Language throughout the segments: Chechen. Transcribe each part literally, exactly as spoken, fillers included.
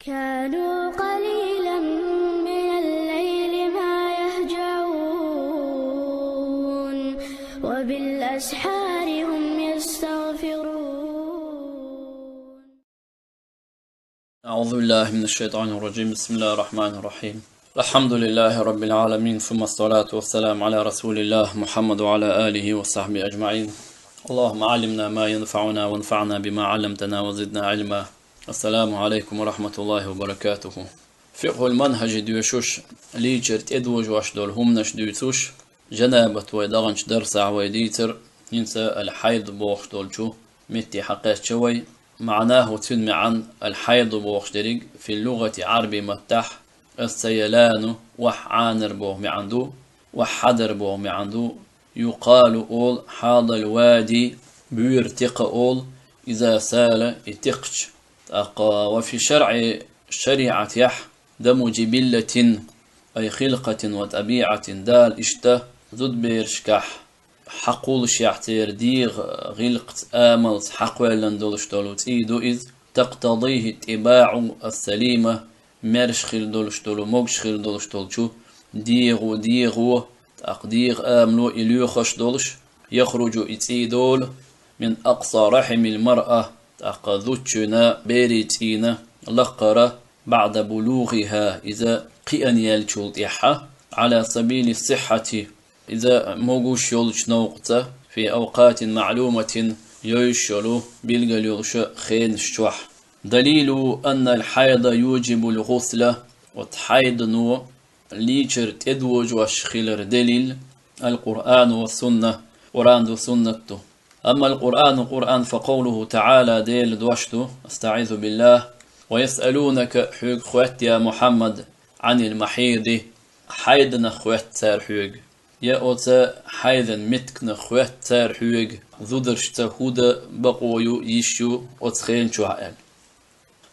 كانوا قليلا من الليل ما يهجعون، وبالأسحار هم يستغفرون. أعوذ بالله من الشيطان الرجيم. بسم الله الرحمن الرحيم. الحمد لله رب العالمين، ثم الصلاة والسلام على رسول الله محمد وعلى آله وصحبه أجمعين. اللهم علمنا ما ينفعنا وانفعنا بما علمتنا وزدنا علما. السلام عليكم ورحمة الله وبركاته. Фикъхул манхӀаж доьшуш, лийчар тӀедожош долу хӀуманаш дуьйцуш, жанабат вай даханчу дарсехь вай дийцар, хӀинца аль-хьайд бохуш долчу метте хьакхаьчча вай. МаӀнаху, цуьнан маьӀна, аль-хьайду бохуш дерриг, фи лугъати, Ӏарби маттахь, ас-саялану, охьа Ӏанар боху маьӀна ду, охьа хьадар боху маьӀна ду, юкъалу олу, хьадал вади, буьйр текха олу, иза сала, и текхча. ТӀаккха ва фи шарӀи, шариӀатехь, даму жибиллатин, ай хилкъатин ва тӀабиӀатин, Дала иштта зудберашкахь хьакхуллушехь церан дегӀан гӀиллакхца, амалца хьакхоьллина долуш долу цӀий ду иза, тактадихи тӀибаӀу ас-салима, маьрша хир долуш долу, могуш хир долуш долчу дегӀо, дегӀо, тӀаккха дегӀан амало и лоьхуш долуш, яхруджу, и цӀий долу, мин акъса рахьимил маръа, тӀаккха зудчуьнан берийн цӀийнан лакхара, баӀда булугӀихӀа, иза кхиъна яьллачул тӀаьхьа, Ӏала сабили сиххьати, иза могуш йолчу новкъаца, фи авкъатин маӀлуматин, йовзуш йолу билгал йолуша хенаш чохь. Далилу анна аль-хьайда южибул гӀусла, оцу хьайдано лийчар тӀедожош хилар далил, аль-Къуръан ва сунна, Къуръан ду, суннат ду. Амма аль-Къуръану, Къуръан, фа къовлуху таӀала, Делан дош ду, астаӀизу биллахӀ, ва ясъалунака, хьоьга хоьтту, я Мухьаммад, Ӏанил махьиди, хьайданах хоьтту цара хьоьга. Я оцу хьайдан меттигнах хоьтту цара хьоьга, зударшца хӀун дан бакъо ю, йиш ю оцу хенан чохь аьлла.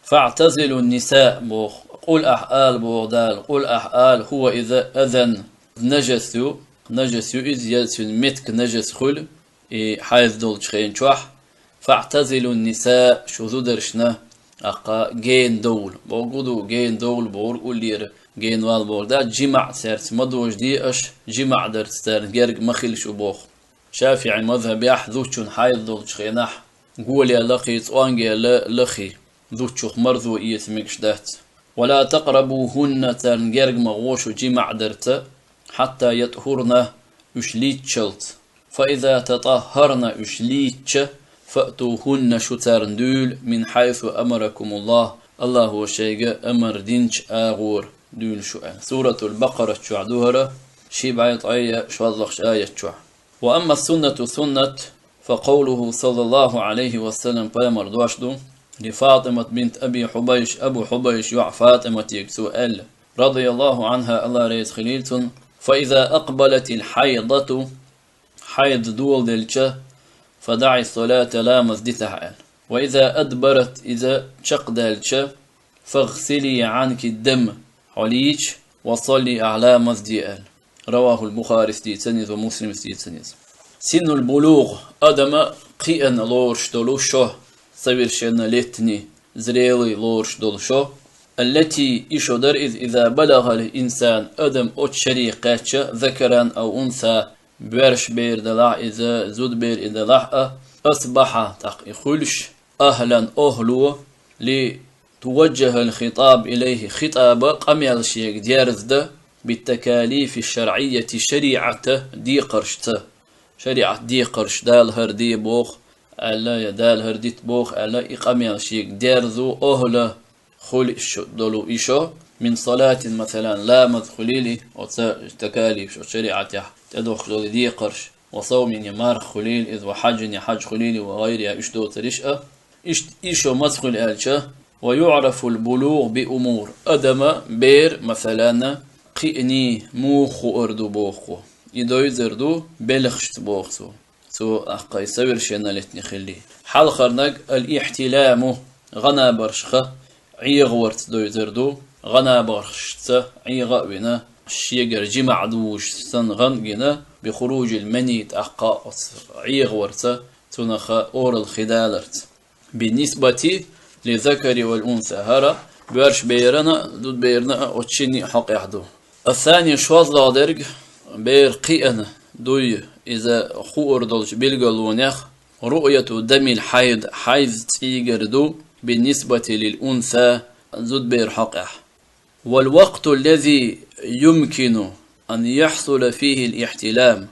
ФаӀтазилу нисаъ боху, къул ахь ала боху Дала, къул ахь ала, хӀува иза азан, нажас ю, нажас ю иза, я цуьнан меттиг нажас хуьлу, и хьайз долчу хенан чохь, ФаӀтазилу нисаъ, шу зударшна, тӀаккха гена довла. Бохург ду, гена довла бохург уллера гена вала бохург дац, жимаӀ цаьрца ма дожаде аша, жимаӀ дарца царна герга ма хила шу боху. ШафиӀи мазхабехь зудчун хьайз долчу хенахь, голе лахий, цӀонгел лахий, зудчух марзо эца мегаш дац. Ва ла такърабухӀунна, царна герга ма гӀо шу жимаӀ дарца, хьатта ятӀхӀурна, уьш лийччалц. Фа иза татӀаххарна, уьш лийчча, фаътухӀунна, шу царна дуьйла, мин хьайсу амаракумуллахӀ, АллахӀо шайга амар динчу агӀора дуьйла шу аьлла. Суратул Бакъарат чохь ду хӀара, ши бӀе ткъе шолгӀачу аят чохь. Ва амма суннату, суннат, фа къовлухӀу, саллаллахӀу Ӏалайхи ва саллам, пайхамар дош ду, ли ФатӀимат бинт Аби Хьубайш, Абу Хьубайш йоӀ ФатӀиматига цо аьлла, радияллахӀу ӀанхӀа, АллахӀ реза хилийла цунна, фа иза акъбалатил хьайдату, хьайд доладелча, фа даӀи ссалата, ламаз дитахь аьлла. Ва иза адбарат, иза чекхдаьлча, фагъсили Ӏанки дам, хьо лийча, ва салли, ахь ламаз де аьлла. РавахӀул Бухарис дийцина иза ва Муслимс дийцина иза. Синнул булугъ, адама кхиъна лоруш долу шо, совершеннолетний, зрелый лоруш долу шо, аллати, и шо дара иза, иза балагӀал инсан, адам оцу шаре кхаьчча, закаран ав унса, боьрша бер делахь иза, зудбер и делахь а, асбахьа, тӀаккха и хуьлуш, ахӀлан, охӀло, ли туважжахӀал хитӀаб илайхӀи, хитӀаба къамел шега дерза дан, биттакалифи шарӀиййати, шариӀата декхаршца. ШариӀат декхарш, Дала хӀара де боху аьлла, я Дала хӀара дита боху аьлла, и къамел шега дерзо, охӀла хуьлуш долу и шо, мин салатин, масалан, ламаз хуьлийла, оцу такалиф, шо шариӀатехь тӀедохуш долу декхарш, ва савмин, я марха хуьлийла иза, ва хьаджин, я хьадж хуьлийла, ва гӀайрихӀа, уьш доцурш а. Иштта и шо маца хуьлу аьлча, ва юӀрафул булугъ би умур, адама бер, масалан, кхиъний муха хуур ду боху. И дойзар ду белхашца боху цо. Цо, ахкхай, совершеннолетний хилли. Хьалхарнаг аль-ихьтиламу, гӀанабаршха ӀегӀаварца дойзар ду, гӀанабаршца ӀегӀа а вина, шегара жимаӀ дужуш санна гӀан а гина, бихуруджил мани, тӀаккха оцу ӀегӀаварца, цунах оралла хи даларца. Бинисбати лиззакари валь унса, хӀара Боьрша берана а, зудаберана а оцу шинна а хьокъехь ду. Ас-сани, шозлагӀа дерг, бер кхиъна дуй иза хуур долчу билгалонех, руъяту дамил хьайд, хьайз цӀийгар ду, биннисбати лил унса, зудабер хьокъехь. Вал вакъту ллази юмкину ан яхьсула фихи лихьтилам,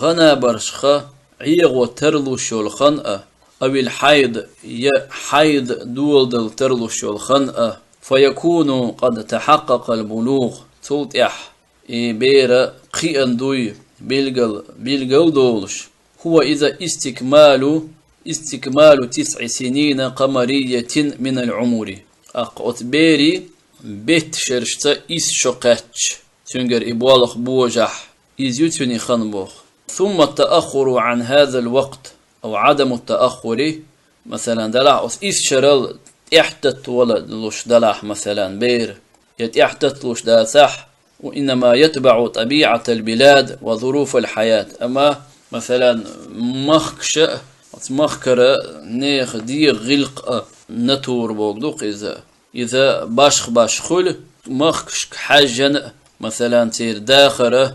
гӀанабаршха ӀегӀо тарлуш йолу хан а, авил хьайд, я хьайд доладала тарлуш йолу хан а, фаякуну къад тахьаккъакъал булугӀ, цул тӀаьхьа и бера кхиъна дуй билгал, билгал долуш, хӀува иза истикмалу, истикмалу тисӀи синина къамарийятин минал Ӏумури. ТӀаккха оцу берийн беттан шерашца исс шо кхаьчча, цуьнгара и болх божахь, иза ю цуьнан хан боху. Сумма тааххуру Ӏан хазал вакът, ав Ӏадаму тааххури, масалан, делахь оцу исс шарал тӀаьхьататталуш делахь, масалан, бер, я тӀаьхьататталуш дацахь, ва иннама ятбаӀу тӀабиӀатал билад ва зуруфал хьаят. Амма, масалан, махкаша а, оцу махкара нехан дегӀан гӀиллакх а, натура бохург ду-кх иза. Иза башха-башха хуьлу, махкашка хьаьжжина а, масалан, церан дахаран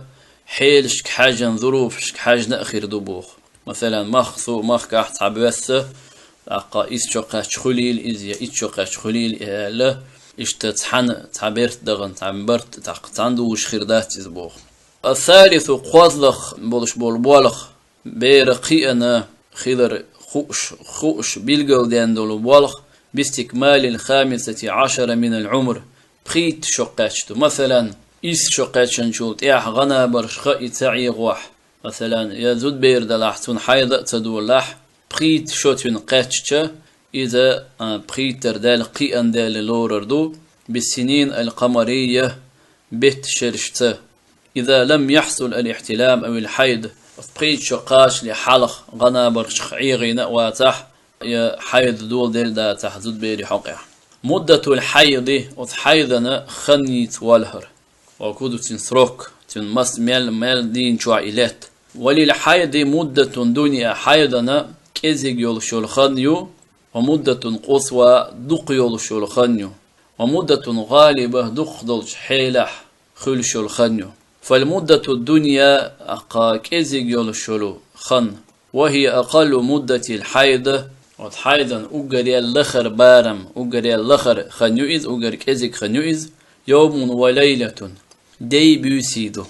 хьелашка хьаьжжина, зуруфашка хьаьжжина а хир ду боху. Масалан, махках, цу махкахь цхьа боьсса, тӀаккха исс шо кхаьчча хуьлийла иза, я итт шо кхаьчча хуьлийла аьлла, иштта цхьаьна цхьа берт дахана, цхьа барт, тӀаккха цхьаьна дузуш хир дац иза боху. Ас-салису, кхозлагӀа болуш болу болх, бера кхиъна хилар хууш, хууш билгалдина долу болх, бистикмалил хамисати Ӏашара минал Ӏумр, пхийтта шо кхаьчча ду. Масалан, исс шо кхаьчначул тӀаьхьа гӀанабаршха и ца ӀегӀахь, масалан, я зудабер делахь, цунна хьайд а ца долалахь, пхийтта шо цуьнан кхаьчча, иза, а, пхийттара даьлла, кхиъна даьлла лорур ду, биссинин ал-къамарийя, беттан шерашца. Иза лам яхьсул ал-ихьтилам авил хьайд, оцу пхийтта шо кхачале хьалха гӀанабаршха ӀегӀийна а вацахь, я хьайд доладелла дацахь зудаберийн хьокъехь. Муддатул хьайди, оцу хьайдан хан йийца валхьара. Ва куду цуьнан срок, цуьнан мас мел, мел дийнахь чохь и летта. Ва лил хьайди муддатун дуния, хьайдан кӀезиг йолуш йолу хан ю, ва муддатун къусва дукха йолуш йолу хан ю, ва муддатун гӀалиба дукхах долчу хьелехь хуьлуш йолу хан ю. Фал муддату дуния, тӀаккха кӀезиг йолуш йолу хан, ва хия акъаллу муддатил хьайд, оцу хьайдан уггаре лахара барам, уггаре лахара хан ю иза, уггар кӀезиг хан ю иза, йовмун ва лайлатун, дей буьйсий ду.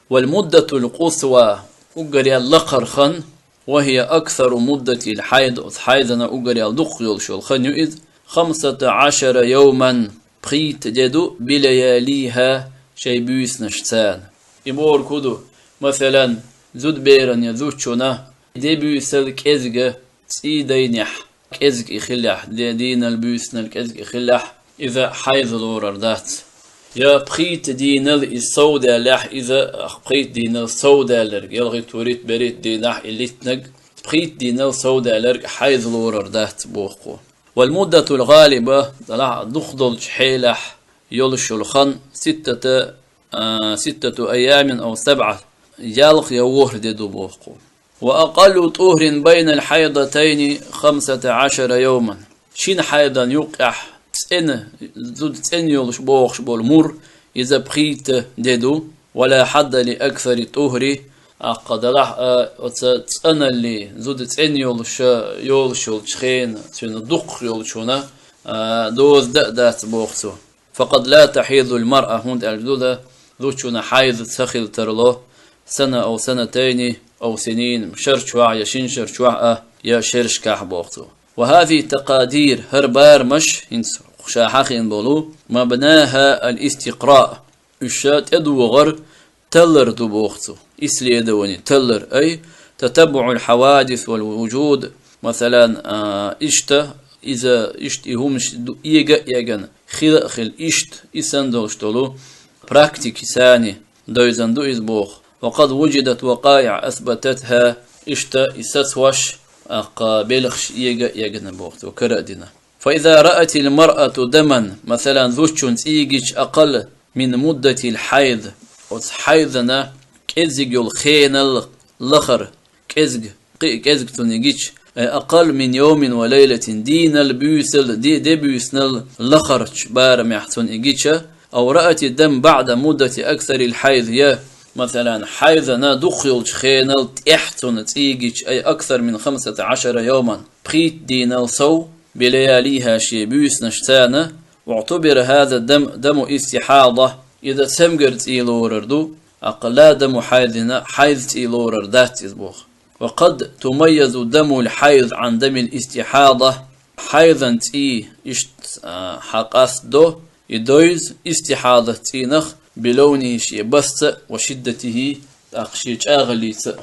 Вал муддатул къусва, уггаре лакхара хан, ва хия аксару муддатил хьайд, оцу хьайдан уггаре дукха йолуш йолу хан ю иза, хамсата Ӏашара йовман, пхийтта де ду, билаялиха, шайн буьйсанашца. И бохург хӀун ду? Масалан, зудаберан я зудчунна де буьйсал кӀезга цӀий дайнехь, кӀезиг и хиллехь, де дийнал буьйсанал кӀезиг и хиллехь, иза хьайд лорур дац. Я пхийтта дийнал иза совдаьллехь, иза пхийтта дийнал совдаьлларг, ялхитта, вуьрхӀитта, берхӀитта дийнахь и литтинарг, пхийтта дийнал совдаьлларг хьайд лорур дац боху. Вал муддатул гӀалиба, делахь дукха долчу хьелехь йолуш йолу хан, ситтата, а, ситтату айямин ав сабӀа, ялх я ворхӀ де ду боху. Ва акъаллу тӀухрин байнал хьайдатайни хамсата Ӏашара йовман. Шина хьайдан юккъехь цӀена, зуда цӀена йолуш бохуш болу мур, иза пхийтта де ду, ва ла хьадда ли аксари тӀухри, тӀаккха делахь а, оцу цӀаналли, зуда цӀена йолуш, йолуш йолчу хенан, цуьнан дукхах йолчунна, а, доза дан а дац боху цо. Факъад ла тахьидул маръа, хӀунда аьлча зуда, зудчунна хьайд ца хила тарло, сана ав санатайни ав синин, шар чохь я шина шар чохь а, я шерашкахь боху цо. Ва хазихи такъадир, хӀара барамаш, хӀинца ша хьахийна болу, мабнаха ал-истикъраъ, уьш тӀедогӀар таллар ду боху цо. Исследование, таллар, ай, татаббуъул хьавадис вал вужуд, масалан, а, иштта, иза, иштта и хӀуманаш ду, эга а эгна, хила а хила, иштта, и санна долуш долу практики сани, дойзан ду иза боху. Ва къад вужидат вакъаиъ асбататха, иштта, и сацош, тӀаккха белхаш эга а эгна боху цо, кара а дина. Фа иза раатил маръату даман, масалан, зудчун цӀий гича акъал мин муддатил хьайд, оцу хьайдана кӀезиг йолу хенал лахара, кӀезиг, кхин а кӀезиг цунна гича, أي أقل من يوم وليلة, дийнал, буьйсал, де, де буьйсанал лахарча барамехь цунна и гича, أو رأت الدم بعد مدة أكثر الحيض, я, масала, хьайзана дукхах йолчу хенал тӀехь цунна цӀий гича, أي أكثر من خمسة عشر يوما, пхийтта дийнал сов, بلياليها, шен буьйсанашца, اعتبر هذا الدم دم استحاضة, иза цамгар цӀий лорар ду, тӀаккха لا دم حيض, хьайз цӀий лорар дац иза боху. وقد تميز دم الحيض عن دم الاستحاضة, хьайзан цӀий иштта, а, хьакъастадо, и дойза истихьадат цӀийнах, بلونه, шен басца а, وشدته, тӀаккха шен чӀагӀаллица а.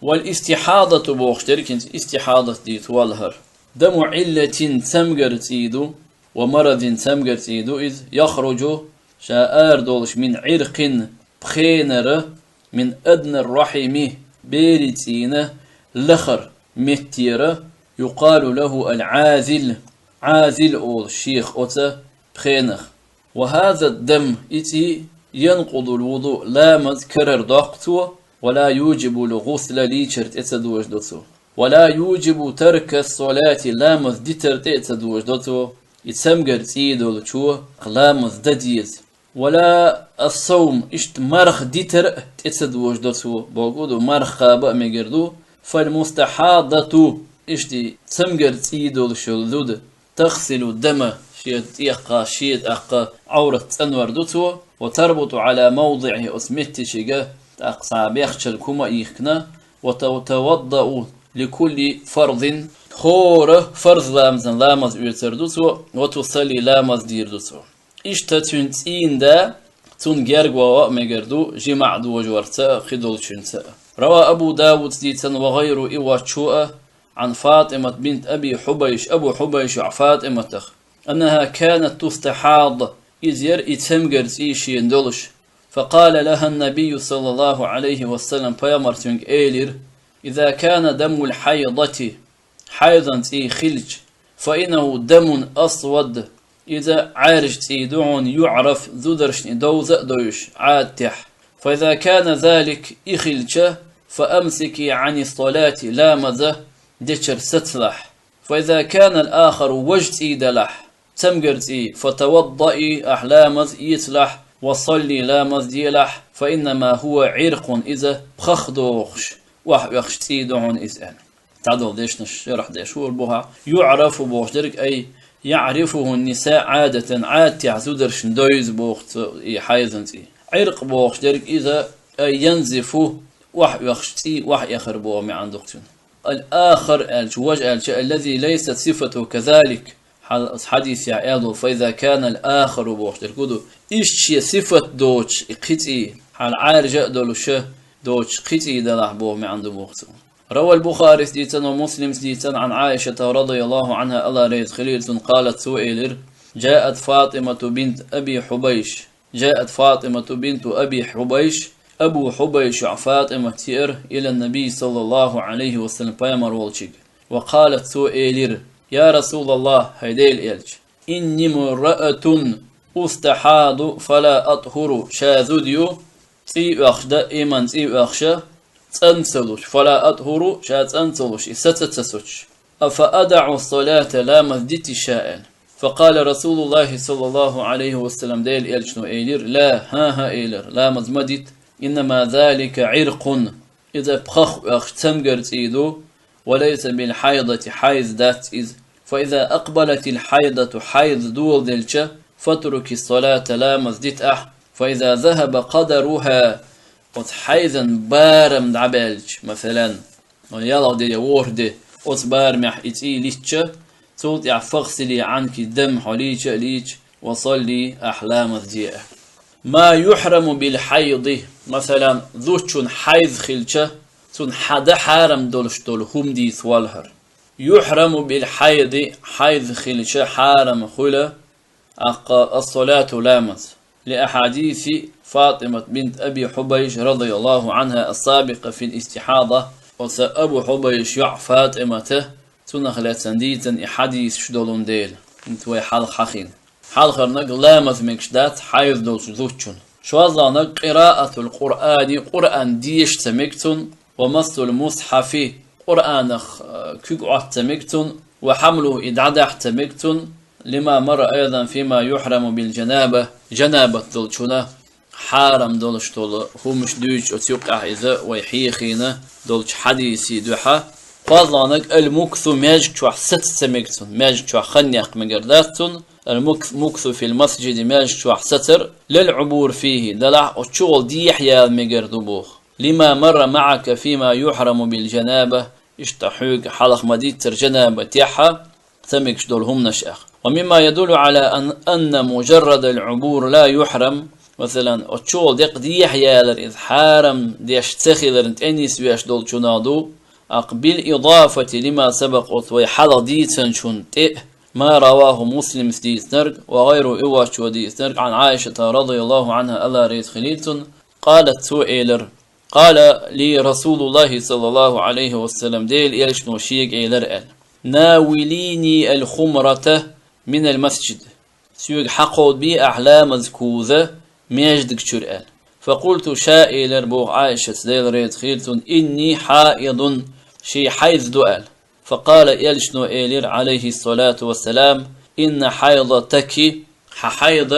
والاستحاضة бохуш дерг хӀинца истихьадат дийца валахьара. دم علة, цамгар цӀий ду, ومرض, цамгар цӀий ду иза, يخرج, ша арадолуш, من عرق, пхенара, من أدنى الرحم, берийн цӀийнан лахара меттера, يقال له العاذل, Ӏазил олу шех оцу пхенах. وهذا الدم, и цӀий, ينقض الوضوء, ламаз карара доккху цо, ولا يوجب الغسل, лийчар тӀе ца дожадо цо, ولا يوجب ترك الصلاة, ламаз дитар тӀе а ца дожадо цо, и цамгар цӀий долчо ламаз дан деза. ولا الصوم, иштта марха дитар а тӀе ца дожадо цо, бохург ду, марха кхаба а мегар ду. فالمستحاضة, иштта цамгар цӀий долуш йолу зуда, تغسل الدم, шен тӀекхача, шен тӀаккха Ӏоврат цӀанвар ду цо, وتربط على موضعه, оцу меттигашка тӀаккха цхьа бехчалг хӀума а йихкина, وتتوضأ لكل فرض, хӀора фарз ламазан ламаз оьцур ду цо, وتصلي, ламаз дийр ду цо. Иштта цуьнан цӀийнан да цунна герга ван а мегар ду, жимаӀ дожорца а, кхидолчуьнца а. روى أبو داود, дийцина, وغيره, и воцчо а, عن فاطمة بنت أبي حبيش, Абу Хьубайш йоӀ ФатӀиматах, أنها كانت تستحاض, иза яра и цамгар цӀий шена долуш. فقال لها النبي صلى الله عليه وسلم, пайхамара цуьнга элира: إذا كان دم الحيضة, хьайзан цӀий хилча, فإنه دم أسود, иза Ӏаьржа цӀий ду хьуна, يعرف, зударшна и довза а довзуш, Ӏадатехь. فإذا كان ذلك, и хилча, فأمسكي عن الصلاة, ламаз дечара сацалахь. فإذا كان الآخر, важа цӀий далахь, цамгар цӀий, فتوضئي, ахь ламаз эцалахь, وصلي, ламаз делахь, فإنما هو عرق, иза пхах дохуш, охьаоьхуш цӀий ду хьуна иза, аьлла. Цхьадолу дешнаш шархь деш хӀора бохахь, يعرف бохуш дерг, أي يعرفه النساء عادة, Ӏадатехь зударшна довза боху цо и хьайзан цӀий. Ӏиркъ бохуш дерг иза, أي ينزف, охьаоьхуш цӀий, охьаэхар боху маьӀна ду цуьнан. الآخر аьлча, важа аьлча, الذي ليست صفته كذلك, хьал оцу хьадисехь аьлла долу, فإذا كان الآخر бохуш дерг хӀун ду? Иштта шен сифат доцуш и кхин цӀий, хьал Ӏаьржа а долуш доцуш кхин цӀий далахь боху маьӀна ду боху цо. روى البخاري, дийцина, ومسلم, дийцина, عن عائشة رضي الله عنها, АллахӀ реза хилийла цунна, قالت, цо элира: جاءت فاطمة بنت أبي حبيش, جاءت فاطمة بنت أبي حبيش, Абу Хьубайш йоӀ ФатӀимат еара, إلى النبي صلى الله عليه وسلم, пайхамар волчуьнга. وقالت, цо элира: يا رسول الله, хӀай Делан элча, إني امرأة أستحاض فلا أطهر, ша зуда ю, цӀий оьхуш, даиман цӀий оьхуш, цӀан ца луш, فلا أطهر, ша цӀан ца луш, и саца ца соцуш. أفأدع الصلاة, ламаз дитий ша, аьлла. فقال رسول الله صلى الله عليه وسلم, Делан элчано элира: لا, хӀан-хӀа, элира, ламаз ма дита, إنما ذلك عرق, иза пхах оьхуш цамгар цӀий ду, وليس بالحيضة, хьайз дац иза. فإذا أقبلت الحيضة, хьайз доладелча, فاتركي الصلاة, ламаз дита ахь, فإذا ذهب قدرها, оцу хьайзан барам дӀабаьлча, масалан, ялх де я ворхӀ де, оцу барамехь и цӀий литча, цул тӀаьхьа فاغسلي عنك الدم, хьо лийча а лийча, وصلي, ахь ламаз де а. ما يحرم بالحيض, масалан, зудчун хьайз хилча, цунна хьада хьарам долуш долу хӀума дийца валахьара. يحرم بالحيض, хьайз хилча хьарам хуьлу, тӀаккха, الصلاة, ламаз. لأحاديث فاطمة بنت أبي حبيش رضي الله عنها السابقة في الاستحاضة, оцу Абу Хьубайш йоӀ ФатӀимата, цунах лаьцна дийцина и хьадисаш долун дела, хӀинца вай хьалха хьахийна. Хьалхарниг, ламаз мегаш дац хьайз долчу зудчун. ШозлагӀниг, قراءة القرآن, Къуръан деша ца мега цунна, ومس المصحف, Къуръанах, э, куьг Ӏотта мега цунна, وحمله, и дӀадахьа ца мега цунна, لما مر أيضا فيما يحرم بالجنابة, жанабат долчунна хьарам долуш долу хӀумаш дуьйцуш оцу юккъехь иза вай хьехийна долчу хьадисийн дуьхьа. КхозлагӀниг, المكث, маьждиг чохь саца ца мега цунна, маьждиг чохь хан яккха мегар дац цунна, المكث, مكث في المسجد, маьждиг чохь сацар, لا العبور فيه, делахь оцу чугӀал дехьаяла мегар ду боху. لما مر معك فيما يحرم بالجنابة, иштта хьоьга хьалха ма-дийццара жанабатехь ца мегаш долу хӀуманаш, аьлла. ومما يدل على أن, أن مجرد العبور لا يحرم, масалан, оцу чугӀал декъа дехьаялар иза хьарам деш ца хиларна тӀе нисвеш долчунах ду, аккха, بالإضافة لما سبق, оцу вай хьалха дийцинчунна тӀе а, ما رواه مسلم, дийцинарг, وغيره, и воцчо дийцинарг, عن عائشة رضي الله عنها, АллахӀ реза хилийла цунна, قالت, цо элира, قال لي رسول الله صلى الله عليه وسلم, Делан Элчано шега элира аьлла: ناوليني الخمرة من المسجد, соьга хьакховдабе ахь ламазан куза маьждиг чуьра аьлла. فقلت, ша элира боху Ӏайшас, Делан реза хилийла цунна, إني حائض, шен хьайз ду аьлла. فقال, Элчано элира, عليه الصلاة والسلام: إن حيضتك, хьан хьайз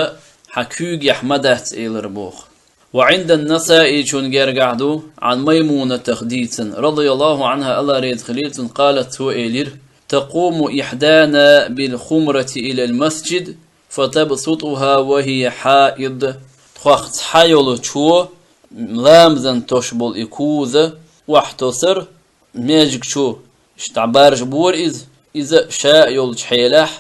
хьан куьйгехь ма дац, элира боху. وعند النسائي, чун гергахь ду, عن ميمونة дийцина, رضي الله عنها, АллахӀ реза хилийла цунна, قالت, цо элира: تقوم إحدانا بالخمرة إلى المسجد فتبسطها وهي حائض. Тхох цхьа йолчо ламазан тосуш болу и куза охьатосура маьждиг чу, иштта баржабора иза, иза ша йолчу хьелехь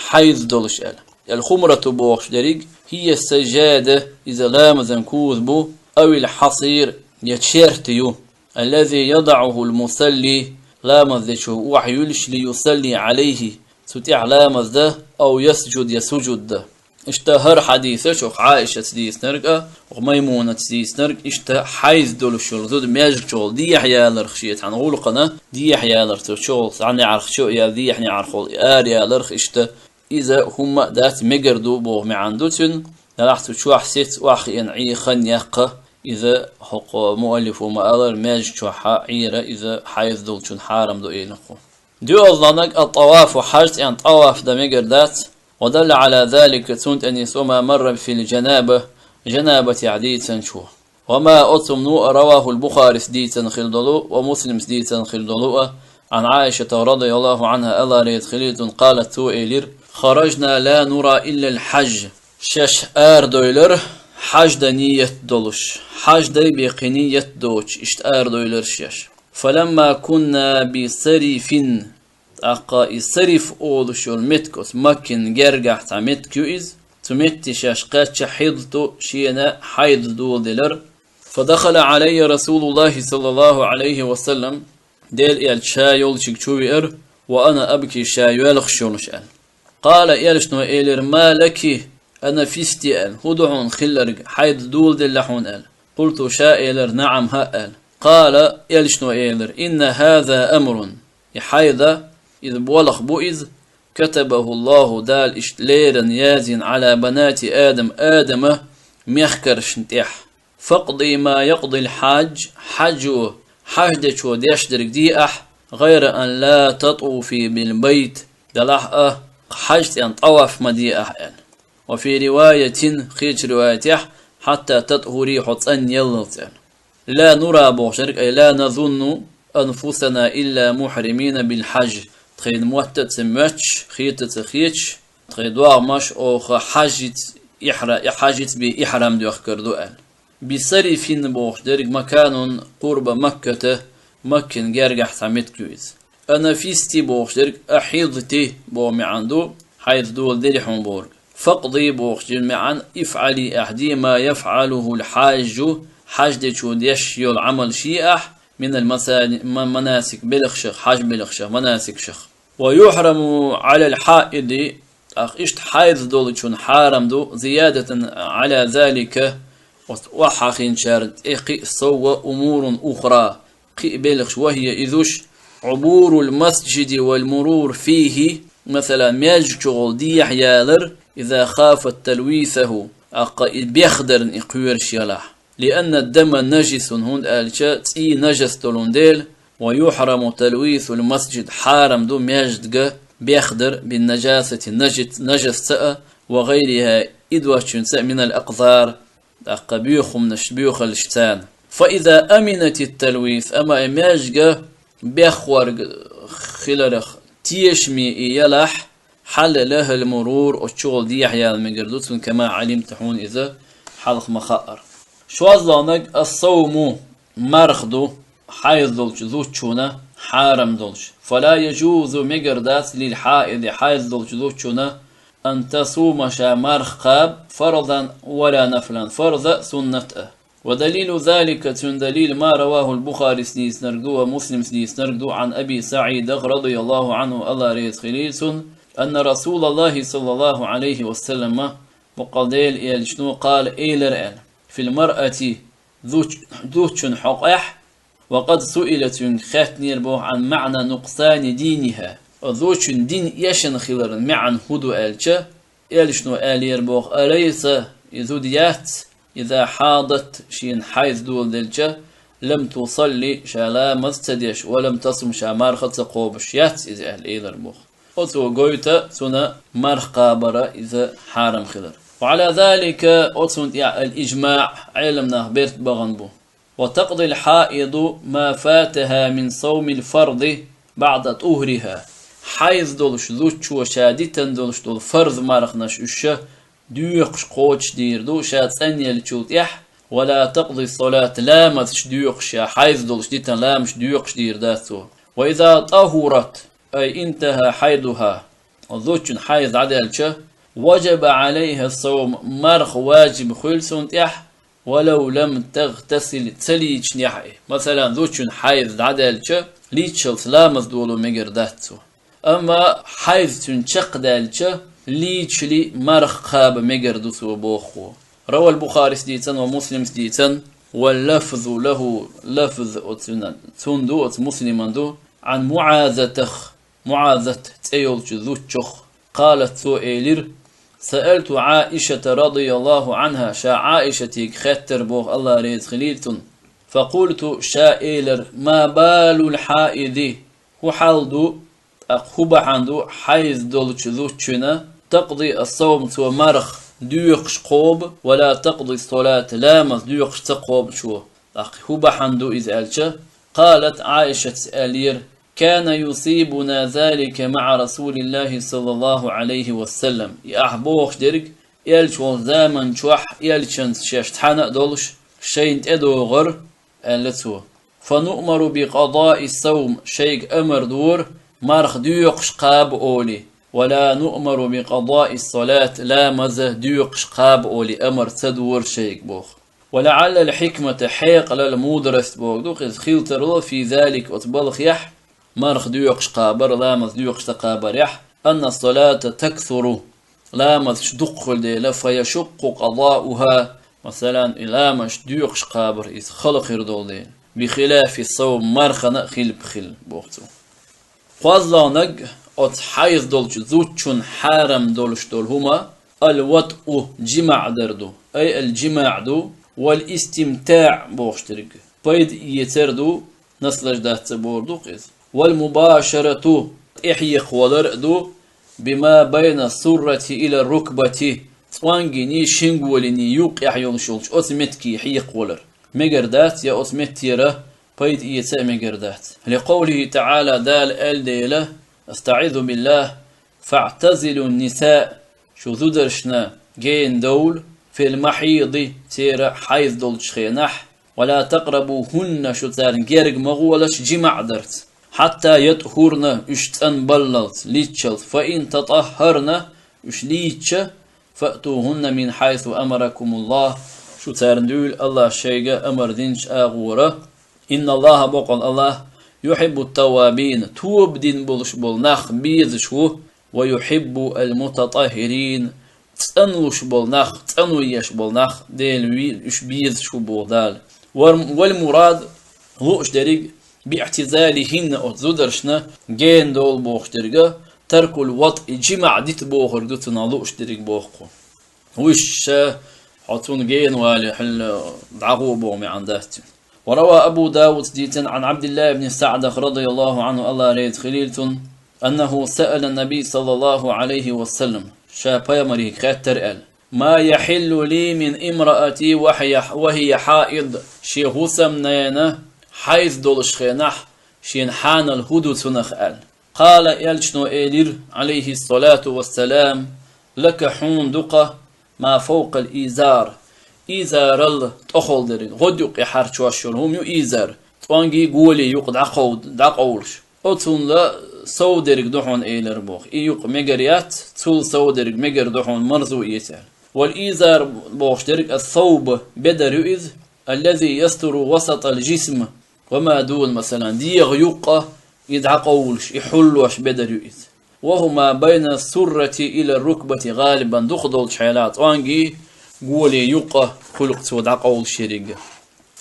хьайз долуш аьлла. الخمرة бохуш дерг هي السجادة, иза ламазан куза бу, أو الحصير, я черта ю, الذي يضعه المصلي, ламаз дечо охьаюьллуш, ليصلي عليه, цу тӀехь ламаз дан, أو يسجد, я сужуд дан. Иштта хӀара хьадисаш, оха Ӏайшас дийцинарг а, оха Маймунас дийцинарг, иштта хьайз долуш йолу зуда маьждиг чугӀал дехьаяларх, шен цхьана гӀуллакхана дехьаяларх, цу чугӀал цхьана неӀарх чу а яьлла, дехьа неӀархула араяларх, иштта иза хӀумма а дац, мегар ду боху маьӀна ду цуьнан, делахь цу чохь саца охьахиъна Ӏий хан яккха, иза хӀокху муаллифо ма-аллара, маьждиг чохь Ӏийра иза хьайз долчун хьарам ду элира кху. ДоьалгӀаниг, الطواف, хьаьж цӀена тӀаваф дан мегар дац, ودل على ذلك, цунна тӀе нисса, ما مر في الجنابة, жанабатехь дийцинчо. وما, оцу хӀумано, رواه البخاري, дийцина хилла долу, ومسلم, дийцина хилла долу а, عن عائشة رضي الله عنها, АллахӀ реза хилийла цунна, قالت, цо элира: خرجنا لا نرى إلا الحج. Шаьш арадевлира, хьаьж дан ниет долуш, хьаьж дай бен кхин ниет доцуш, иштта арадевлира шаьш. فلما كنا بسرف, тӀаккха и Сариф олуш йолу меттиг, оцу Маккин гергахь цхьа меттиг ю иза, цу метте шаьш кхаьчча, حضت, шена хьайз доладелира. فدخل علي رسول الله صلى الله عليه وسلم, Делан Элча ша йолчуьнга чу веара, وأنا أبكي, ша йоьлхуш йолуш аьлла. قال, Элчано элира: ما لك أنفست, аьлла, хӀун ду хьуна хилларг, хьайз доладелла хьуна аьлла. قلت, ша элира: نعم, хӀаъ аьлла. قال, Элчано элира: إن هذا أمر, и хьайз, иза болх бу иза, كتبه الله, Дала иштта леррина, яздина, على بنات آدم, Адама мехкаршна тӀехь. فاقضي ما يقضي الحاج, хьаьжо, хьаьж дечо деш дерг де ахь, غير أن لا تطوفي بالبيت, делахь а хьаьж цӀена тӀаваф ма де ахь аьлла. وفي رواية, кхечу риваятехь, حتى تطهري, хьо цӀанъяллалц аьлла. لا نرى бохуш дерг, أي لا نظن أنفسنا إلا محرمين بالحج, тхайна мотт а ца моьттуш, хета а ца хеташ, тхайн догӀмаш оха хьаьжца ихьра-, хьаьжца бен ихьрам доьхкар ду аьлла. بسرف бохуш дерг مكان قرب مكة, Маккин гергахь цхьа меттиг ю иза. أنفست бохуш дерг أحضت боху маьӀна ду, хьайз доладелла хьуна бохург. فاقضي бохучун маьӀна افعلي, ахь де, ما يفعله الحاج, хьаьж дечо деш йолу Ӏамалш де ахь, من المسا-, ма-, المناسك, белхашах, хьаьж белхашах, манасикашах. ويحرم على الحائض, тӀаккха иштта хьайз долчун хьарам ду, زيادة على ذلك, оцу охьахиъначарна тӀе кхин а сов, أمور أخرى, кхин а белхаш, وهي, изуш: عبور المسجد والمرور فيه, масала, маьждиг чугӀал дехьаялар, إذا خافت تلويثه, тӀаккха и бехдарна и кхоьруш ялахь. لأن الدم نجس, хӀунда аьлча цӀий нажас долун дела, ويحرم تلويث المسجد, хьарам ду маьждига бехдар, بالنجاسة, нажит-, нажасца а, وغيرها, и доацачунца а, من الأقذار, тӀаккха боьха хӀуманаш, боьхаллашца. فإذا أمنت التلويث, амма и маьждига бехварг хиларах тешаме и ялахь, حل لها المرور, оцу чугӀал дехьаяла мегар ду цунна, كما علمت, хьуна иза хьалха ма хаъара. ШозлагӀнаг, الصوم, марха ду, хьайз долчу зудчунна хьарам долуш. فلا يجوز, мегар дац, للحائض, хьайз долчу зудчунна, أن تصوم, ша марха кхаба, فرضا ولا نفلا, фарз а, суннат а. ودليل ذلك, цуьнан далил, ما رواه البخاري, дийцинарг ду, ومسلم, дийцинарг ду, عن أبي سعيد, رضي الله عنه, АллахӀ реза хилийла цунна, أن رسول الله صلى الله عليه وسلم, баккъал Делан элчано, قال, элира аьлла, في المرأة, зуч-, зудчун хьокъехь, وقد سئل, цуьнга хаьттинера боху, عن معنى نقصان دينها, зудчун дин эшна хиларан маьӀна хӀун ду аьлча, элчано аьллера боху, أليس, и зуда яц, إذا حاضت, шена хьайз доладелча, لم تصل, ша ламаз ца деш, ولم تصم, ша марха ца кхобуш яц иза аьлла, элира боху. Оцо гойту цунна марха кхабар иза хьарам хилар. وعلى ذلك, оцунна тӀехь الإجماع, Ӏеламнах берт бахана бу. وتقضي الحائض ما فاتها من صوم الفرض بعد طهرها. Хьайз долуш зудчо ша дитина долуш долу фарз марханаш уьш ша доькхуш кхочушдийр ду, ша цӀанъеллачул тӀехь, ولا تقضي الصلاة, ламазаш доькхуш, ша хьайз долуш дитина ламазаш доькхуш дийр дац цо. وإذا طهرت, أي انتهى حيضها, зудчун хьайз дӀадаьлча, وجب عليها الصوم, марха важиб хуьлу цунна тӀехь, ولو لم تغتسل, ца лийчинехь а. Масалан, зудчун хьайз дӀадаьлча, лийчалц ламаз доло мегар дац цо. Амма хьайз цуьнан чекхдаьлча, лийчале марха кхаба мегар ду цо, боху. رواه البخاري, дийцина, ومسلم, дийцина, واللفظ له, лафз оцунна, цунна ду, оцу Муслиман ду, عن معاذة, МуӀазат цӀе йолчу зудчух, قالت, цо элира, سألت عائشة رضي الله عنها, ша Ӏаишатига хаьттира боху, АллахӀ реза хилийла цунна. فقلت, ша элира, ما بال الحائض, хӀун хьал ду, тӀаккха хӀун бахьана ду хьайз долчу зудчунна, تقضي الصوم, цо марха доькхуш кхобу, ولا تقضي الصلاة, ламаз доькхуш ца кхобучо, тӀаккха хӀун бахьана ду иза аьлча, قالت, Ӏаишатас аьллера, كان يصيبنا ذلك مع رسول الله صلى الله عليه وسلم. И ахь бохуш дерг, элча волу заман чохь элчанца шаьш цхьаьна а долуш, шайна тӀедогӀура, аьлла цо. فنؤمر بقضاء الصوم, шайга амар дора, марха доькхуш кхаба олий, ولا نؤمر بقضاء الصلاة, ламаз доькхуш кхаба олий, амар ца дора шайга боху. ولعل الحكمة, хьекъалалла, мудрость бохург ду-кх иза, хила тарло, في ذلك, оцу балхехь, марха доькхуш кхабар, ламаз доькхуш ца кхабарехь, أن الصلاة تكثر, ламазаш дукха хуьлу дела, فيشق قضاؤها, масалан, и ламазаш доькхуш кхабар иза хала хир долу дела, بخلاف الصوم, мархана а хилпа хила, боху цо. КхозлагӀнаг, оцу хьайз долчу зудчун хьарам долуш долу хӀума, الوطء, жимаӀ дар ду, أي الجماع ду, والاستمتاع бохуш дерг, пайда эцар ду, наслаждаться бохург ду-кх иза. والمباشرة, тӀехьекхавалар а ду, بما بين السرة إلى الركبة, цӀонгений, шинголений юккъехь йолуш йолчу оцу меттиге хьекхавалар. Мегар дац, я оцу меттера пайда эца а мегар дац. لقوله تعالى, Дала аьлла дела, أستعيذ بالله, فاعتزلوا النساء, шу зударшна гена довла, في المحيض, церан хьайз долчу хенахь, ولا تقربوهن, шу царна герга ма гӀолаш жимаӀ дарца, حتى يطهرن, уьш цӀанбаллалц, лийччалц, فإن تطهرن, уьш лийчча, فأتوهن من حيث أمركم الله, шу царна дуьйла АллахӀа шайга амар динчу агӀора. إن الله, бакъал АллахӀ, يحب التوابين, тоба дина болуш болу нах безаш ву, ويحب المتطهرين, цӀанлуш болу нах, цӀано еш болу нах Дела вийла, уьш безаш ву боху Дала. Вар-, والمراد, лууш дерриг, باعتزالهن, оцу зударшна гена довла бохуш деррига, ترك الوطء, жимаӀ дита бохург ду цунах лууш дерриг боху кху. Вуьш ша хьо цунна гена вале, хьуьлла дӀагӀо боху маьӀна дац цуьнан. وروى أبو داود ديتن عن عبد الله بن سعد رضي الله عنه, الله ريت خليلتن, أنه سأل النبي صلى الله عليه وسلم, ша пайхамарийга хаьттар аьлла: ما يحل لي من امرأتي وهي, وهي حائض, шен хӀусамнена хьайз долуш хенахь шен хьанал хӀу ду цунах аьлла. قال, элчано элира, عليه الصلاة والسلام: لك, хьуна ду-кха, ما فوق الإزار, изарал тӀехула дерг, гӀодаюкъе хьарчош йолу хӀума ю изар, цӀонгий голий юкъа дӀакхов-, дӀакъовлуш. Оцунла сов дерг ду хьуна элира боху. И юкъа мегар яц, цул сов дерг мегар ду хьуна марзо эца аьлла. والإزار бохуш дерг الثوب, бедар ю иза, الذي يستر وسط الجسم وما دون, масалан, дегӀан юккъе и дӀакъовлуш, и хьуллош бедар ю иза. وهو ما بين السرة إلى الركبة غالبا, дукха долчу хьолахь цӀонгий голий юккъе хуьлу-кх цо дӀакъовлуш ерриг,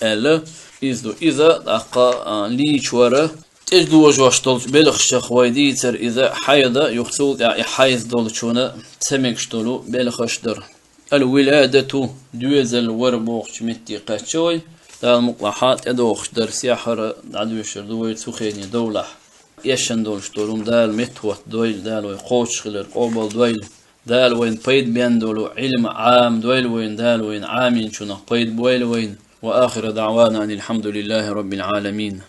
аьлла, иза ду. Иза, тӀаккха, а, лийча вара, тӀедожош долчу белхашах вай дийцар иза хьайда, юха цул тӀаьхьа и хьайз долчунна ца мегаш долу белхаш дара. الولادة, доьзал вар бохучу метте кхаьчча вай, Дала мукъалахь, тӀедогӀуш дарсехь хӀара дӀадоьшур ду вай цу хене довлахь. Эшна долуш долу Дала меттахӀоттадойла, Дала вай кхочуш хилар къобалдойла, Дала вайна пайда бен долу Ӏилма Ӏамадойла вайна, Дала вайна Ӏаминчунах пайда бойла вайна. وآخر دعوانا أن الحمد لله رب العالمين.